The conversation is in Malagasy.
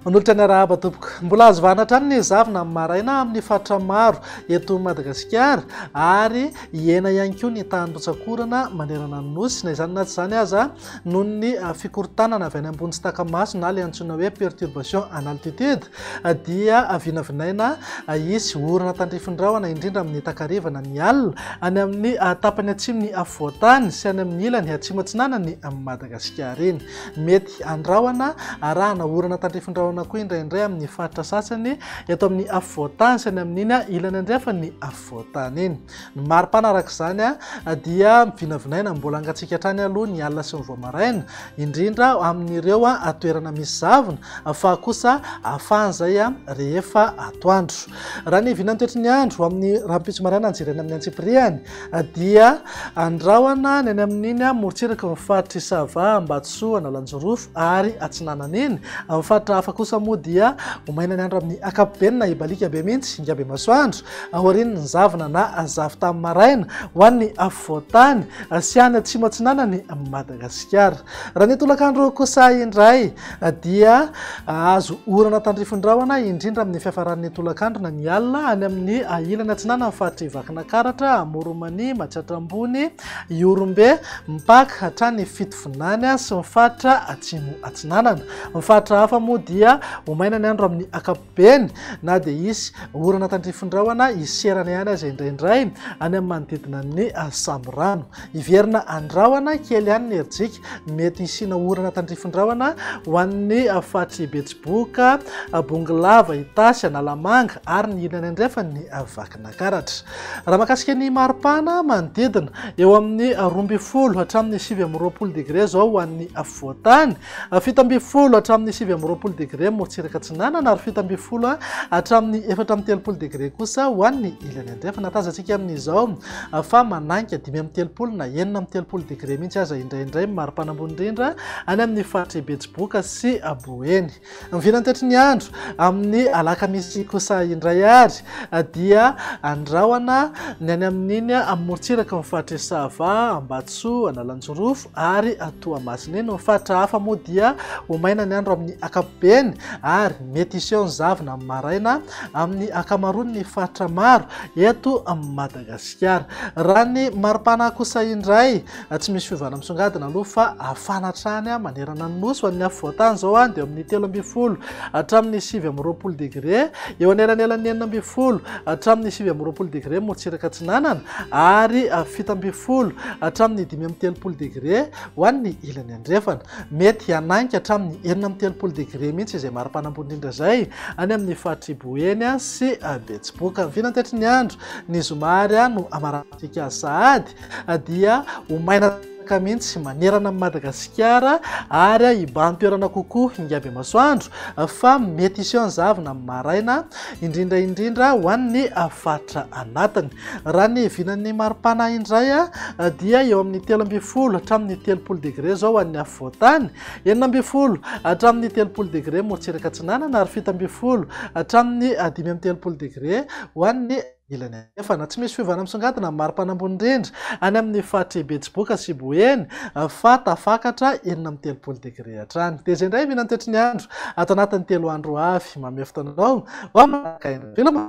Manolotra ny arahaba tompoko. Mbola azo vahana hatrany ny zavona amin'ny maraina amin'ny faritra maro eto Madagasikara ary hihena ihany koa ny tahan'ny rotsak'orana manerana ny Nosy. Na izany na tsy izany aza, noho ny fikorontanana avy any ambony tsy taka-maso na ilay antsoina hoe perturbation en altitude dia vinavinaina hisy orana tandrifin-drahona indrindra amin'ny takariva na ny alina any amin'ny tapany atsimon'ny afovoan-tany sy any amin'ny ilany atsimo atsinanan'i Madagasikara iny. Mety andrahona arahana orana tandrifin-drahona koa indraindray amin'ny faritra sasany eto amin'ny afovoan-tany sy any amin'iny ilany andrefan'ny afovoan-tany iny. Ny maripana araka izany dia vinavinaina mbola hangatsiaka hatrany aloha ny alina sy ny vao maraina, indrindra amin'ireo toerana misy zavona, fa kosa ahafahana izay rehefa atoandro. Raha ny vinan'ny toetry ny andro amin'ny rahampitso maraina no jerena amin'ny antsipiriany dia andrahona ny any amin'iny morontsiraky ny faritr'i Sava, Ambatosoa, Analanjirofo ary Atsinanana iny. Amin'ny faritra hafa kosa moa dia ho maina ny andro amin'ny ankapobeny na hibaliaka be mihitsy, hinga be masoandro. Aorian'ny zavona na zavon-tany maraina ho an'ny afovoan-tany sy any atsimo atsinanan'i Madagasikara. Raha ny tolakandro kosa indray dia azo orana tandrifin-drahona indrindra amin'ny fiafaran'ny tolakandro na ny alina any amin'ny ilany atsinanan'ny faritr'i Vakinakaratra, Amoron'i Mania, Matsiatra Ambony, Ihorombe, mipaka hatrany Fitovinany sy ny faritra atsimo atsinanana. Ny faritra hafa moa dia ho maina ny andro amin'ny ankapobeny. Beny, na dia hisy orana tandrifin-drahona hiserana ihany aza indraindray any amin'ny manodidina ny Sambirano. Hiverina andrahona kely ihany ny herijika, mety hisiana orana tandrifin-drahona ho an'ny faritr'i Betsiboka, Bongolava, Itasy, Analamanga ary ny ilany andrefan'ny Vakinakaratra. Raha mahakasika ny maripana, manodidina eo amin'ny 12 hatramin'ny 29 degre izao ho an'ny afovoan-tany. 17 hatramin'ny 29 degre morontsiraka atsinanana ary 17 hatramin'ny 34 degre kosa ho an'ny ilany andrefana. Tazantsika amin'izao fa manainga 35 na 36 degre mihitsy aza indraindray ny maripana ambony indrindra any amin'ny faritr'i Betsiboka sy Boeny. Ny vinantetry ny andro amin'ny alakamisy kosa indray ary dia andrahona ny any amin'iny morontsiraky ny faritr'i Sava, Ambatosoa, Analanjirofo, ary Toamasina eny. Ny faritra hafa moa dia ho maina ny andro amin'ny ankapobeny ary mety hiseho ny zavona amin'ny maraina amin'ny ankamaroan'ny faritra maro eto Madagasikara. Raha ny maripana kosa indray, tsy misy fiovana misongadina aloha fa hafana hatrany manerana ny Nosy. Ho an'ny afovoan-tany izao dia eo amin'ny 13 hatramin'ny 29 degre, eo anelanelan'ny 16 hatramin'ny 29 degre morontsiraka atsinanana ary 17 hatramin'ny 35 degre ho an'ny ilany andrefana. Mety hanainga hatramin'ny 36 degre mihitsy izay maripana ambony indrindra izay any amin'ny faritr'i Boeny sy Betsiboka. Ny vinantetry ny andro ny zoma ary no hamaranantsika azy sahady dia ho maina ka mihitsy manerana an'i Madagasikara ary hibahan-toerana kokoa ingaby masoandro fa mety hiseho ny zavona amin'ny maraina indrindra indrindra ho an'ny faritra anatiny. Raha ny vinan'ny maripana indray dia eo amin'ny 13 hatramin'ny 30 degre izao ho an'ny afovoan-tany, 16 hatramin'ny 30 degre morontsiraka atsinanana ary 17 hatramin'ny 35 degre ho an'ny ilany andrefana. Tsy misy fiovana misongadina ny maripana ambony indrindra any amin'ny faritr'i Betsiboka sy Boeny fa tafakatra 36 degre hatrany. Dia izay indray vinan'ny toetry ny andro ato anatin'ny telo andro ho avy. Manome fotoana anao ho amin'ny manaraka indray. Veloma.